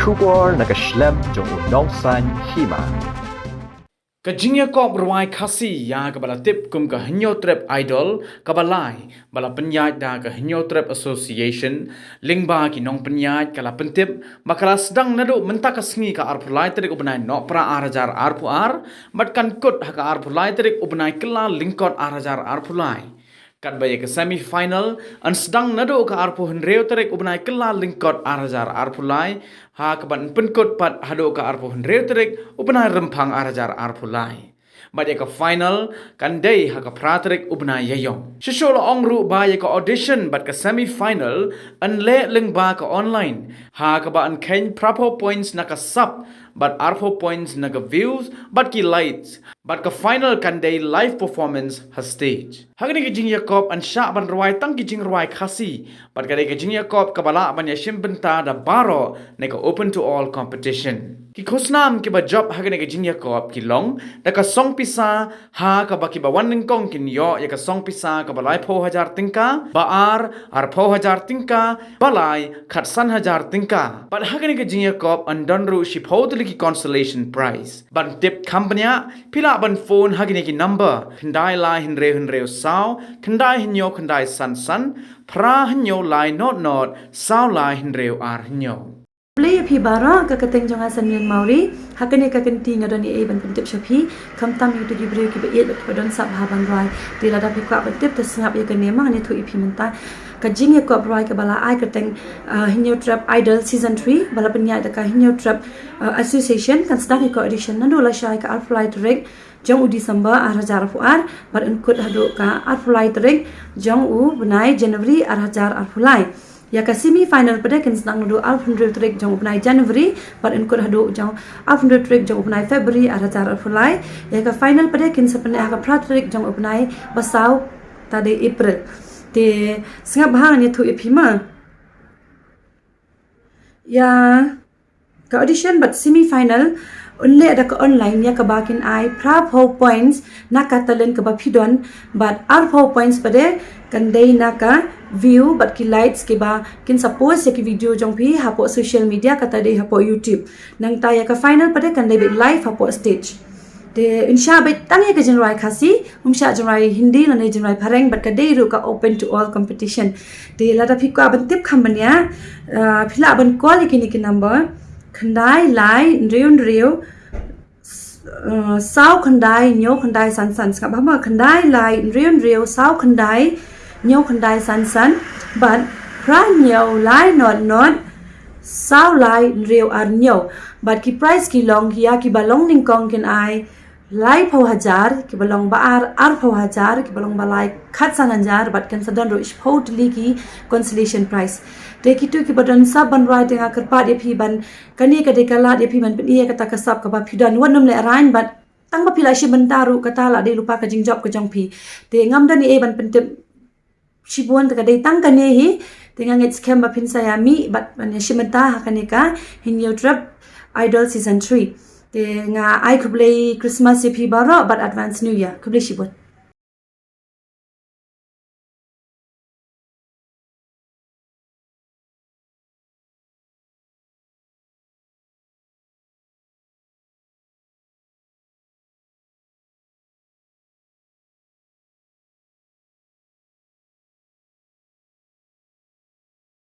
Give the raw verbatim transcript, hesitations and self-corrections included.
Khubor na ka shlem jong u Nongsaiñ Hima. Ka jingïakop rwai Khasi ïa kaba la tip kum ka Hynñiewtrep Idol kaba lai ba la pynïaid da ka Hynñiewtrep Association lyngba ki nongpynïaid ka la pyntip ba ka la sdang naduh mynta ka sngi ka arphew lai tarik u bnai Nohprah ar hajar arphew ar bad kan kut ha ka arphew lai tarik u bnai Kyllalyngkot ar hajar arphew lai. Katba ïa ka semi final yn sdang naduh ka arphew hynriew tarik u bnai Kyllalyngkot ar hajar arphew lai, ha kaba yn pynkut pat haduh ka arphew hynriew tarik u bnai Rymphang ar hajar arphew lai. Bad ïa ka final kan dei ha ka phra tarik u bnai Ïaïong. Shisha la ong ruh ba ïa ka audition bad ka semi final yn leh lyngba ka online, ha kaba yn kheiñ phraphew points na ka sub bad arphew points na ka views bad ki likes. Bad ka final kan dei live performance ha stage. Ha kane ka jingïakop yn shah ban rwai tang ki jingrwai Khasi bad ka dei ka jingïakop kaba lah ban ïashim bynta da baroh na ka open to all competition. Ki khusnam kiba jop ha kane ka jingïakop ki long da ka song pisa, ha kaba kiba wan nyngkong kin ïoh ïa ka song pisa kaba laiphew hajar tyngka, ba ar arphew hajar tyngka, ba lai khatsan hajar tyngka. Bad ha kane ka jingïakop yn don ruh shiphew tylli ki consolation prize. Ban tip kham bniah phi lah ban phone ha kine ki number: khyndai lai hynriew hynriew saw khyndai hynñiew khyndai san san, phra hynñiew lai not not saw lai hynriew ar hynñiew. Khublei ïa phi baroh, ka kyrteng jong nga Sanlian Mawrie. Ha kane ka kynti nga don ei ei ban pyntip sha phi, khamtam ïa kito ki briew kiba ïeit bad kiba don sap ha ban rwai. Te lada phi kwah ban tip te sngap ïa kane, ma ngan ïathuh ïa phi mynta. Ka jingïakop rwai kaba la ai kyrteng, ah, Hynñiewtrep Idol Season three ba la pynïaid da ka Hynñiewtrep, ah, Association kan sdang ïa ka audition naduh lashai ka arphew lai tarik jong u December ar hajar arphew ar bad yn kut haduh ka arphew lai tarik jong u bnai January ar hajar arphew lai. Ïa ka semi final pat de kin sdang naduh arphew hynriew tarik jong u bnai January bad yn kut haduh jong arphew hynriew tarik jong u bnai February ar hajar arphew lai. Ïa ka final pat de kin sa pyneh ha ka phra tarik jong u bnai ba saw, ta dei April. Te sngap bha ngan ïathuh ïa phi ma. Ïa ka audition bad semi final yn leh da ka online, ïa kaba kin ai phraphew points na ka talent kaba phi don, bad arphew points pat de kan dei na ka view bad ki likes kiba kin sa post ïa ki video jong phi hapoh social media, kata dei hapoh YouTube. Nangta ïa ka final pat de kan dei beit live hapoh stage. Te yn shah beit tang ïa ka jingrwai Khasi, ym shah jingrwai Hindi lane jingrwai Phareng, bad ka dei ruh ka open to all competition. Te lada phi kwah ban tip kham bniah, ah, phi lah ban call ïa kine ki number: khyndai lai hynriew hynriew, s-, ah, saw khyndai hynñiew khyndai san san. Sngap bha ma: khyndai lai hynriew hynriew saw khyndai hynñiew khyndai san san bad phra hynñiew lai not not saw lai hynriew ar hynñiew. Bad ki prize ki long, ïa kiba long nyngkong kin ai laiphew hajar, kiba long ba ar arphew hajar, kiba long ba lai khatsan hajar, bad kan sa don ruh shiphew tylli ki consolation prize. Te kito kiba don sap ban rwai, te nga kyrpad ïa phi ban, kane ka dei ka lad ïa phi ban pyni ïa kata ka sap kaba phi don, wat nym lehraiñ, bad tang ba phi la shim bynta ruh kata la dei lypa ka jingjop ka jong phi. Te ngam don ei ei ban pyntip shibun, te ka dei tang kane hi. Te nga ngeit skhem ba phin sa ïa mih bad ban ïashim bynta ha kane ka Hynñiewtrep Idol Season three. Te nga ai khublei Christmas ïa phi baroh bad Advance New Year. Khublei shibun.